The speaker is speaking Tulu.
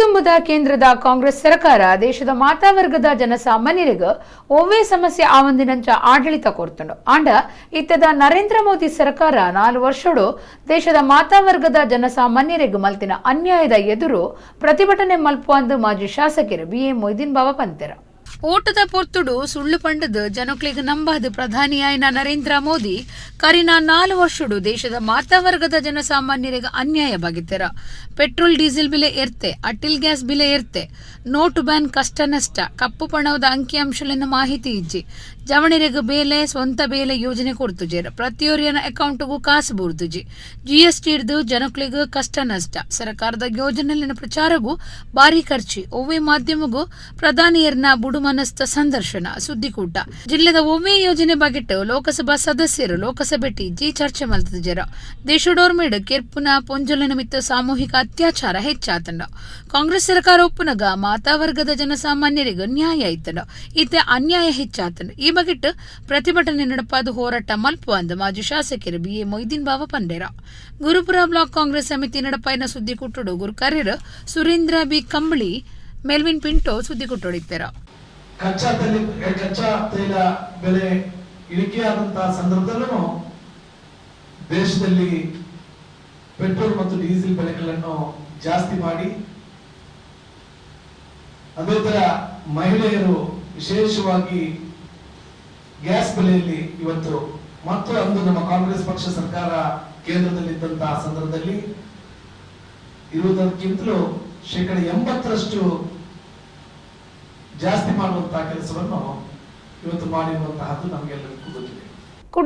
ದುಂಬುದ ಕೇಂದ್ರದ ಕಾಂಗ್ರೆಸ್ ಸರ್ಕಾರ ದೇಶದ ಮಾತಾ ವರ್ಗದ ಜನಸಾಮಾನ್ಯರಿಗೆ ಒವ್ವೇ ಸಮಸ್ಯೆ ಆವಂದಿನಂಚ ಆಡಳಿತ ಕೊರ್ತುಂಡು. ಆಂಡ ಇತ್ತದ ನರೇಂದ್ರ ಮೋದಿ ಸರ್ಕಾರ 4 ವರ್ಷಡು ದೇಶದ ಮಾತಾ ವರ್ಗದ ಜನಸಾಮಾನ್ಯರಿಗೆ ಮಲ್ತಿನ ಅನ್ಯಾಯದ ಎದುರು ಪ್ರತಿಭಟನೆ ಮಲ್ಪುವಂದು ಮಾಜಿ ಶಾಸಕರು ಬಿ ಎ ಮೊಯ್ದೀನ್ ಬಾವ ಪಂತೆರ. ಓಟದ ಪೊರ್ತುಡು ಸುಳ್ಳು ಪಂಡದು ಜನಕ್ಲೆಗ್ ನಂಬಾದ ಪ್ರಧಾನಿಯಾಯಿನ ನರೇಂದ್ರ ಮೋದಿ ಕರಿನ 4 ವರ್ಷಡು ದೇಶದ ಮಾತಾ ವರ್ಗದ ಜನಸಾಮಾನ್ಯರಿಗೆ ಅನ್ಯಾಯ ಬಾಗಿತ್ತೆರ. ಪೆಟ್ರೋಲ್ ಡೀಸೆಲ್ ಬಿಲೆ ಏರ್ತೆ, ಅಟಿಲ್ ಗ್ಯಾಸ್ ಬಿಲೆ ಏರ್ತೆ, ನೋಟು ಬ್ಯಾನ್ ಕಷ್ಟ ನಷ್ಟ, ಕಪ್ಪು ಪಣವದ ಅಂಕಿಅಂಶಲಿನ ಮಾಹಿತಿ ಇಜ್ಜಿ, ಜವಣಿರಿಗೆ ಬೇಲೆ ಸ್ವಂತ ಬೇಲೆ ಯೋಜನೆ ಕೊರ್ತುಜೇರ, ಪ್ರತಿಯೊರಿಯನ ಅಕೌಂಟ್ಗೂ ಕಾಸು ಬೂರ್ದುಜಿ, ಜಿಎಸ್ಟಿ ಹಿಡಿದು ಜನಕ್ಲೆಗ್ ಕಷ್ಟ ನಷ್ಟ, ಸರ್ಕಾರದ ಯೋಜನೆಲಿನ ಪ್ರಚಾರಗೂ ಭಾರಿ ಖರ್ಚಿ, ಒವ್ವೇ ಮಾಧ್ಯಮಗೂ ಪ್ರಧಾನಿಯರ್ನ ಬುಡುಮನಸ್ಥ ಸಂದರ್ಶನ ಸುದ್ದಿಕೂಟ, ಜಿಲ್ಲೆದ ಒವ್ವೇ ಯೋಜನೆ ಬಗೆಟ್ ಲೋಕಸಭಾ ಸದಸ್ಯರು ಲೋಕಸಭೆ ಜಿ ಚರ್ಚೆ ಮಲ್ತುಜೆರ. ದೇಶಡೋರ್ಮೇಡ್ ಕೆರ್ಪುನ ಪೊಂಜೊಲ ನಿಮಿತ್ತ ಸಾಮೂಹಿಕ ಅತ್ಯಾಚಾರ ಹೆಚ್ಚಾತಂಡ. ಕಾಂಗ್ರೆಸ್ ಸರ್ಕಾರ ಒಪ್ಪುನಗ ಮಾತಾ ವರ್ಗದ ಜನಸಾಮಾನ್ಯರಿಗೆ ನ್ಯಾಯ ಇತ್ತಂಡ, ಇತ್ತೆ ಅನ್ಯಾಯ ಹೆಚ್ಚಾತಂಡ. ಈ ಬಗೆಟ್ ಪ್ರತಿಭಟನೆ ನಡಪಾದ ಹೋರಾಟ ಮಲ್ಪು ಅಂದ ಮಾಜಿ ಶಾಸಕರು ಬಿ ಎ ಮೊಯ್ದೀನ್ ಬಾವ ಪಂಡೇರ. ಗುರುಪುರ ಬ್ಲಾಕ್ ಕಾಂಗ್ರೆಸ್ ಸಮಿತಿ ನಡಪಾಯಿನ ಸುದ್ದಿಕೂಟಡು ಗುರುಕಾರ್ಯರು ಸುರೇಂದ್ರ ಬಿ ಕಂಬಳಿ, ಮೆಲ್ವಿನ್ ಪಿಂಟೋ ಸುದ್ದಿಕೂಟೊಡಿತ್ತೆರ. ಕಚ್ಚಾ ತೈಲ ಬೆಲೆ ಇಳಿಕೆಯಾದಂತಹ ಸಂದರ್ಭದಲ್ಲೂ ದೇಶದಲ್ಲಿ ಪೆಟ್ರೋಲ್ ಮತ್ತು ಡೀಸೆಲ್ ಬೆಲೆಗಳನ್ನು ಜಾಸ್ತಿ ಮಾಡಿ, ಅದೇ ತರ ಮಹಿಳೆಯರು ವಿಶೇಷವಾಗಿ ಗ್ಯಾಸ್ ಬೆಲೆಯಲ್ಲಿ ಇವತ್ತು ಮತ್ತು ಅಂದು ನಮ್ಮ ಕಾಂಗ್ರೆಸ್ ಪಕ್ಷ ಸರ್ಕಾರ ಕೇಂದ್ರದಲ್ಲಿದ್ದಂತಹ ಸಂದರ್ಭದಲ್ಲಿ ಇರುವುದಕ್ಕಿಂತಲೂ 80% ಜಾಸ್ತಿ ಮಾಡುವಂತಹ ಕೆಲಸವನ್ನು ಇವತ್ತು ಮಾಡಿರುವಂತಹದ್ದು ನಮಗೆಲ್ಲರಿಗೂ ಗೊತ್ತಿದೆ.